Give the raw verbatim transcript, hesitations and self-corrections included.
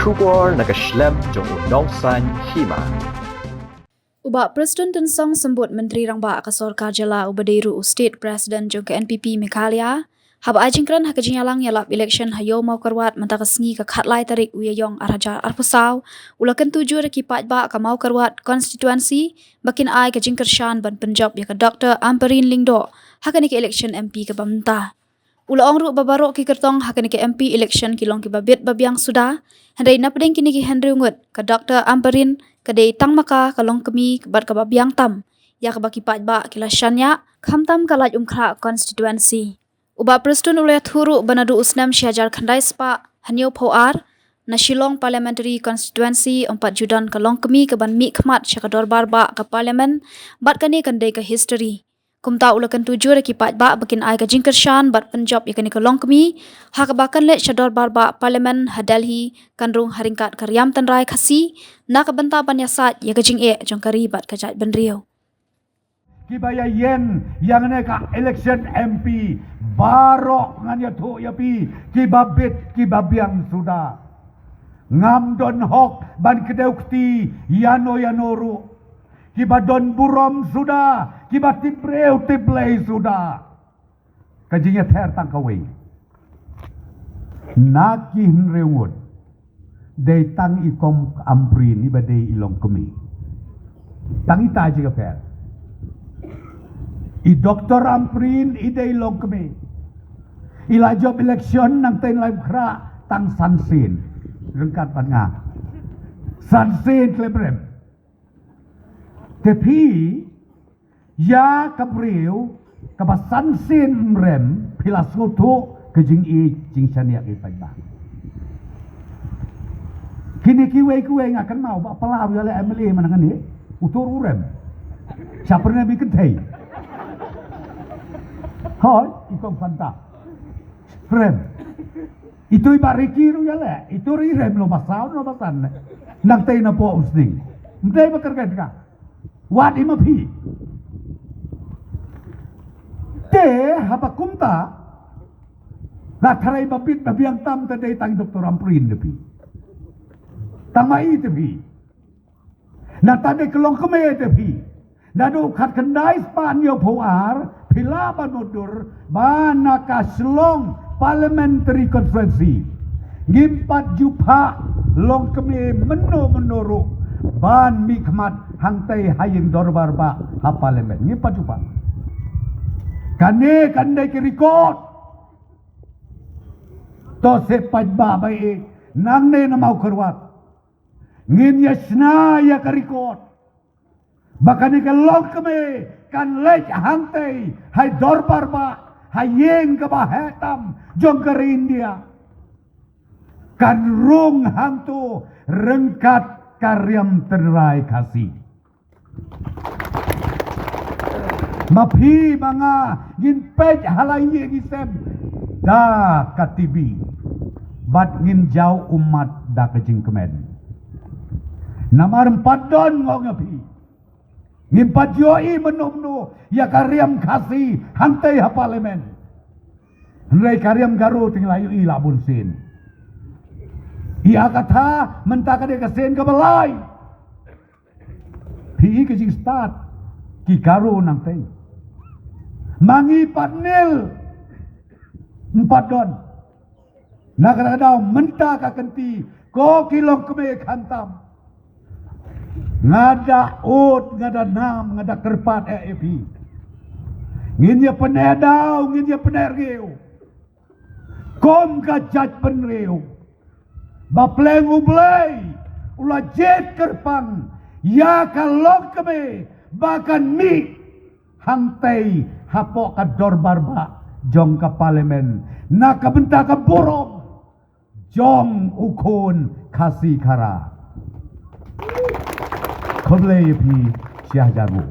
Khubor na ka shlem jong u Nongsaiñ Hima. U Bah Prestone Tynsong Symbud, Myntri Rangbah ka Sorkar Jylla uba dei ruh u State President jong ka N P P Meghalaya, haba ai jingkren ha ka jingïalang ïalap election ha Ïew Mawkyrwat mynta ka sngi ka khatlai tarik u Ïaïong arhajar arphew saw, u la kyntu jur ïa ki paidbah ka Mawkyrwat constituency ba kin ai ka jingkyrshan ban pynjop ïa ka Doctor Ampareen Lyngdoh ha kane ka election M P kaba mynta. U la ong ruh ba baroh ki kyrtong ha kane ka M P election ki long kiba bit ba biang suda, hynrei napdeng kine ki hynriew ngut, ka Doctor Ampareen ka dei tang ma ka ka longkmie bad kaba biang tam ïa kaba ki paidbah ki la shaniah, khamtam ka Laitumkhrah constituency. U Bah Prestone u la ïathuh ruh ba naduh u snem shi hajar khyndai spah hynñiewphew ar, na Shillong Parliamentary Constituency ym pat ju don ka longkmie kaban mihkhmat sha ka dorbar bah ka Parliament, bad kane kan dei ka history. Kumta u la kyntu jur ïa ki paidbah ba kin ai ka jingkyrshan bad pynjop ïa kane ka longkmie, ha kaba kan leit sha dorbar bah Parliament ha Delhi, kan rung ha ryngkat ka riam tynrai Khasi, na ka bynta ban ïasaid ïa ka jingeh jong ka ri bad ka jaitbynriew. Kiba ïa ïeng ïa kane ka election M P, baroh ngan ïathuh ïa phi, kiba bit kiba biang suda. Ngam don hok ban kdew kti ïano ïano ruh. Kiba don burom suda, kiba tip briew tip Blei suda. Ka jingïather tang kawei. Na ki hynriew ngut, dei tang i Kong Ampareen iba dei i longkmie. Tang ita jingïapher. I Doctor Ampareen i dei longkmie. I la jop election nangta i Laitumkhrah tang san sien. Ryngkat bad nga. San sien khlem rem. Te phi, ïa ka briew kaba san sien ym rem, phi la sngewthuh ka jingïeit jingshaniah ki paidbah. Kine kiwei kiwei nga kynmaw ba pala u ïaleh M L A mynta kane, uto u rem. Sha pyrne bi kynthei. Hoi, i Kong Fanta. Rem. Ito i Bah Ricky ruh ïaleh, ito ruh i rem lo ba saw lo ba san. Nangta i na po u sning. Ym dei ba kyrkhu ka. Wat i ma phi. Te haba kumta, la tharai ba bit ba biang tam te dei tang Doctor Ampareen te phi. Tang ma i te phi. Nangta dei ka longkmie te phi. Naduh khatkhyndai spah hynñiewphew ar, phi lah ban mutdur, ba na ka Shillong Parliamentary Constituency. Ngim pat ju phah longkmie mynno mynno ruh ban mihkhmat hangtei ha ïing dorbar bah ha Parliament. Ngim pat ju phah. Kane kan dei ka record. To seh paidbah ba ïeit, nangne na Mawkyrwat. Ngin ïa shna ïa ka record. Ba kane ka longkmie kan leit hangtei ha i dorbar bah, ha ïing kaba heh tam jong ka ri India. Kan rung hangto ryngkat ka riam tynrai Khasi. Ma phi ma nga ngin peit ha la ïing ki sem da ka T V. Bad ngin jaw ummat da ka jingkmen. Namar ym pat don, nga ong ïa phi. Ngim pat ju ïohi mynno mynno ïa ka riam Khasi hangtei ha Parliament. Hynrei ka riam Garo te ngi la ïohi la bun sien. Ïa kata mynta ka dei ka sien kaba lai. Phi i ka jingstad ki Garo nangtei. Ma ngi pat nil. Ym pat don. Na kata ka daw mynta ka kynti ko ki longkmie khamtam. Nga da ud, nga da nam, nga da kyrpad eh ïa phi. Ngin ïa pyneh daw, ngin ïa pyneh riew. Kum ka jaitbynriew ba pleng U Blei u la jied kyrpang ïa ka longkmie ba kan mih hangtei hapoh ka dorbar bah jong ka Parliament na ka bynta ka burom jong u khun Khasi Khara. Khublei ïa phi shi hajar nguh.